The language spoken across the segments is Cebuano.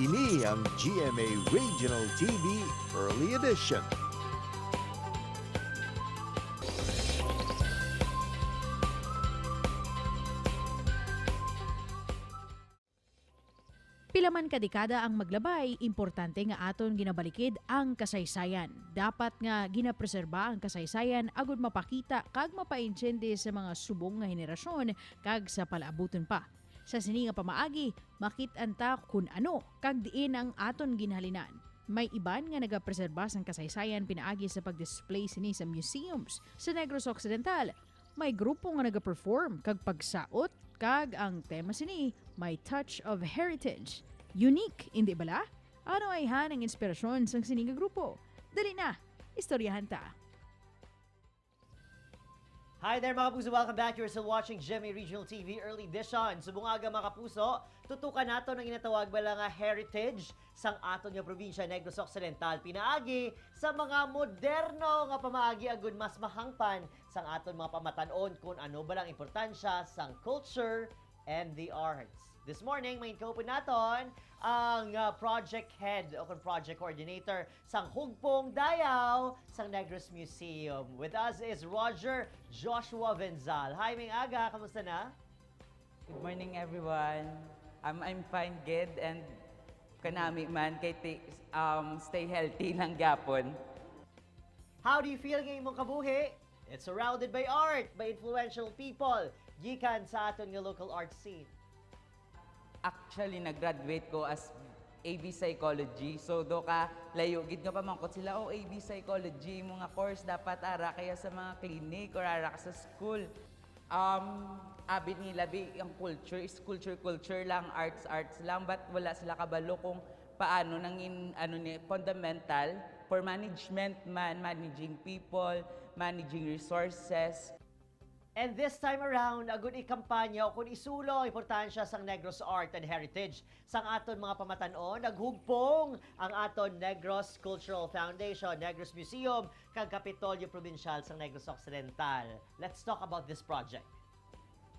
Ini ang GMA Regional TV Early Edition. Pila man ka dekada ang maglabay, importante nga aton ginabalikid ang kasaysayan. Dapat nga ginapreserba ang kasaysayan agud mapakita kag mapaintindi sa mga subong nga henerasyon kag sa palaabuton pa. Sa sini nga pamaagi, makit-an ta kun ano kag diin ang aton ginhalinan. May iban nga nagapreserba sang kasaysayan pinaagi sa pagdisplay sini sa museums sa Negros Occidental. May grupo nga nagaperform kag pagsaot kag ang tema sini may touch of heritage. Unique, hindi bala? Ano ay han ang inspirasyon sang sini nga grupo? Dali na, istoryahan ta. Hi there, mga kapuso! Welcome back. You're still watching GMA Regional TV Early Edition. Subong aga, mga kapuso, tutukan nato ng inatawag bala nga heritage sang aton nga probinsya Negros Occidental. Pinaagi sa mga moderno nga pamaagi agud mas mahangpan sang aton mga pamatan-on kung ano balang importansya sang culture and the arts. This morning, may kaupod naton ang project head o kung project coordinator sang Hugpong Dayaw sang Negros Museum. With us is Roger Joshua Venzal. Hi, Ming Aga. Kamusta na? Good morning, everyone. I'm fine, good, and kanami man kay stay healthy lang gyapon. How do you feel ngayong mong kabuhi? It's surrounded by art, by influential people, gikan sa aton nga local art scene. Actually, nag-graduate ko as AB Psychology. So, do ka layo gid nga pamangkot sila, "Oh, AB Psychology, mga course dapat ara kaya sa mga clinic or ara ka sa school." Abi nila bi ang culture is culture culture lang, arts arts lang, but wala sila kabalo kung paano nangin ano ni fundamental for management man, managing people, managing resources. And this time around, agud ikampanya o kung isulo ang importansya sang Negros Art and Heritage sang aton mga pamatan-on, naghugpong ang aton Negros Cultural Foundation, Negros Museum, kag Kapitolyo Provincial sang Negros Occidental. Let's talk about this project.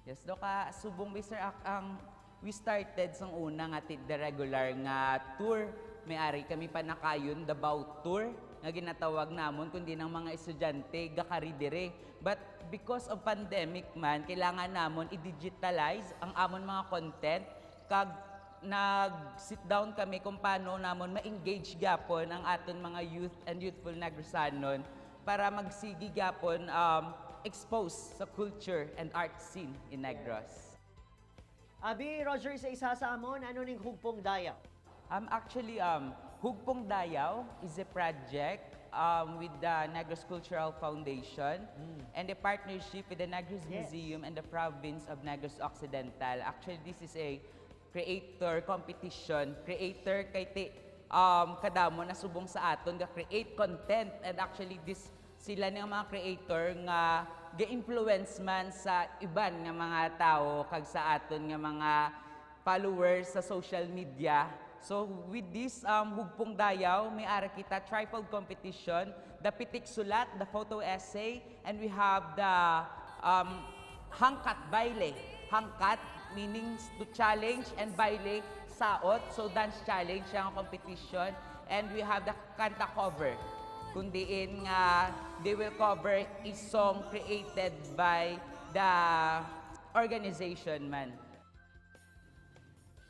Yes, do ka subong Mr. Ak, ang we started sang una nga the regular nga tour. May-ari kami panakayon Davao tour nga ginatawag namon kundi ng mga estudyante gakari dire. But because of pandemic man, kailangan namon i-digitalize ang amon mga content kag nag sit down kami kung paano namon ma-engage gyapon ang aton mga youth and youthful Negrosanon para magsigi gyapon expose sa culture and art scene in Negros. Abi, Roger, isa-isa sa amon, ano ning Hugpong Dayaw? Actually, Hugpong Dayaw is a project with the Negros Cultural Foundation and a partnership with the Negros Museum and the province of Negros Occidental. Actually, this is a creator competition. Creator kay ti kadamo na subong sa aton ga create content and actually this sila nga mga creator nga ga-influence man sa iban nga mga tao kag sa aton nga mga followers sa social media. So with this Hugpong Dayaw, may ara kita trifold competition, the pitik sulat, the photo essay, and we have the hangkat baile. Hangkat meaning to challenge and baile saot. So dance challenge siya ang competition. And we have the kanta cover. Kundiin nga they will cover a song created by the organization man.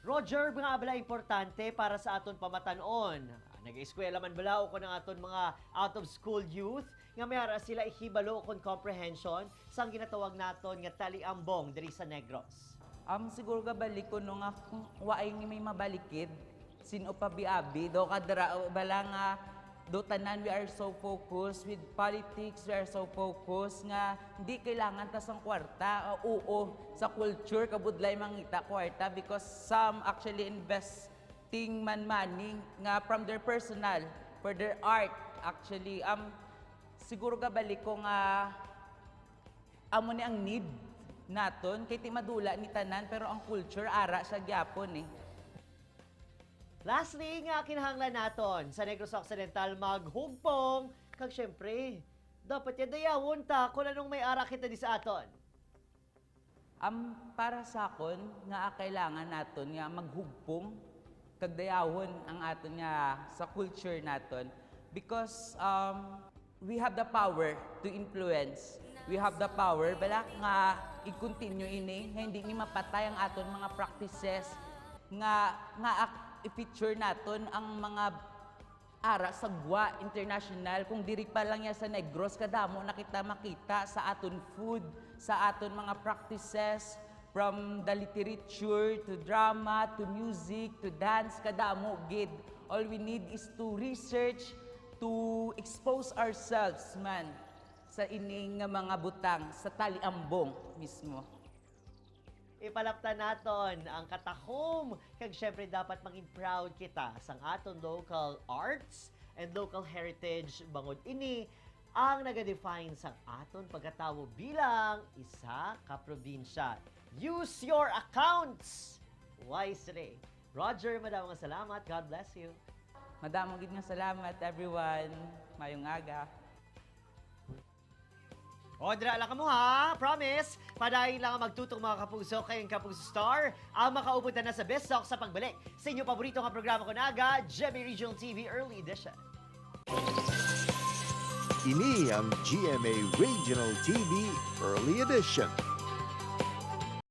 Roger, mga abala importante para sa aton pamatan-on. Nag-eskwela man bala o kon ang aton mga out of school youth nga may ara sila ihibalo kon comprehension sang ginatawag naton nga taliambong diri sa Negros. Siguro ka balik ko no nga kung waay nga may mabalikid, sino pa biabi, do kadara bala nga do tanan we are so focused with politics, we are so focused nga hindi kailangan ta sang kwarta. Oo, sa culture kabudlay mangita kwarta because some actually investing man money nga from their personal for their art actually. Siguro ka balik ko nga amo ni ang need naton kay ti madula ni tanan pero ang culture ara siya gyapon eh. Lastly, nga kinahanglan naton sa Negros Occidental maghugpong kag syempre dapat ya dayawon ta kung anong may ara kita di sa aton. Para sa akon nga kailangan naton nga maghugpong. Kag dayawon ang aton nga sa culture naton because we have the power to influence. We have the power bala nga i-continue ini nga hindi ni mapatay ang aton mga practices nga i-feature naton ang mga ara sa gwa international. Kung diri pa lang ya sa Negros, kadamo nakita makita sa aton food, sa aton mga practices, from the literature to drama to music to dance, kadamo gid. All we need is to research, to expose ourselves man sa ining nga mga butang sa taliambong mismo. Ipalapta naton ang katahom kag syempre dapat maging proud kita sang aton local arts and local heritage bangod ini ang naga-define sang aton pagkatawo bilang isa ka probinsya. Use your accounts wisely. Roger, madamong salamat. God bless you. Madamo gid nga salamat, everyone. Mayong aga. O, dira lang kamo ha. Promise. Padayon lang ang magtutok, mga kapuso, kayong Kapuso Star ang makaupod na sa Best Talk sa pagbalik sa inyong paborito nga programa kunaga, GMA Regional TV Early Edition. Ini ang GMA Regional TV Early Edition.